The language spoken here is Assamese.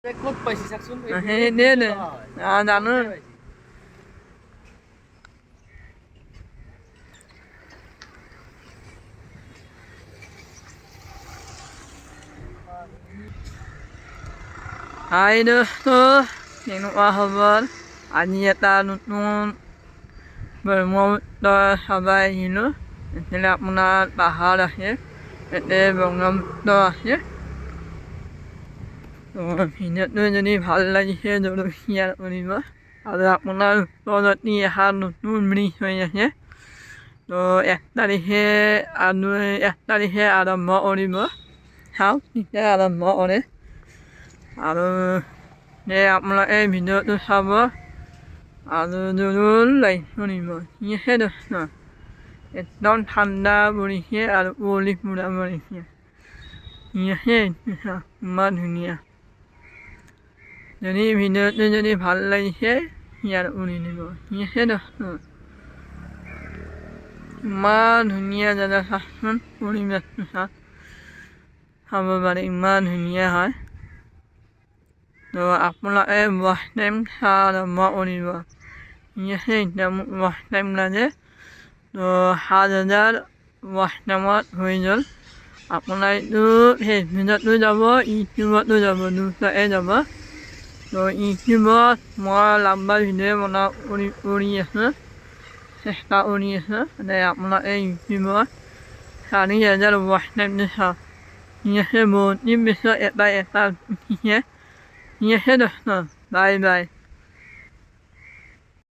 ক'ত পাইছে চাওকচোন। সেই দে দে জানো। হাই দোস্ত, কেনেকুৱা খবৰ? আজি এটা নতুন ব্ৰহ্মপুত্ৰ চাব আহিলোঁ। এইফালে আপোনাৰ পাহাৰ আছে, ইয়াতে ব্ৰহ্মপুত্ৰ আছে। তো ভিডিঅ'টো যদি ভাল লাগিছে, জৰুৰ শ্বেয়াৰ কৰিব। আৰু আপোনাৰ ওচৰতে এখন নতুন ব্ৰিজ হৈ আছে। তো 1 তাৰিখে আৰু 1 তাৰিখে আৰম্ভ কৰিব। চাওক কেতিয়া আৰম্ভ কৰে। আৰু এই আপোনালোকে ভিডিঅ'টো চাব আৰু জৰুৰ লাইক কৰিব। ঠিক আছে দোস্ত, একদম ঠাণ্ডা পৰিছে আৰু কুঁৱলী পুৰা পৰিছে। ঠিক আছে, ইমান ধুনীয়া। যদি ভিডিঅ'টো যদি ভাল লাগিছে, শ্বেয়াৰ কৰি দিব। ঠিক আছে দোস্ত, ইমান ধুনীয়া জেগা, চাওকচোন পৰিৱেশটো, চাওক, চাব পাৰে, ইমান ধুনীয়া হয়। তো আপোনালোকে ৱাচ টাইম চোৱা আৰম্ভ কৰিব। ঠিক আছে, এতিয়া মোক ৱাচ টাইম লাগে। তো 7000 ৱাচ টাইমত হৈ গ'ল। আপোনাৰ এইটো ফেচবুকতো যাব, ইউটিউবতো যাব, দুটাতে যাব। তো ইউটিউবত মই লাম্বা ভিডিঅ' বনাওঁ কৰি কৰি আছোঁ, চেষ্টা কৰি আছোঁ। মানে আপোনালোকে ইউটিউবত 4000 ৱাচ টাইমটো চাওক। ঠিক আছে, বহুত দিন পিছত এটা এটা উঠিছে। ঠিক আছে দোস্ত, বাই বাই।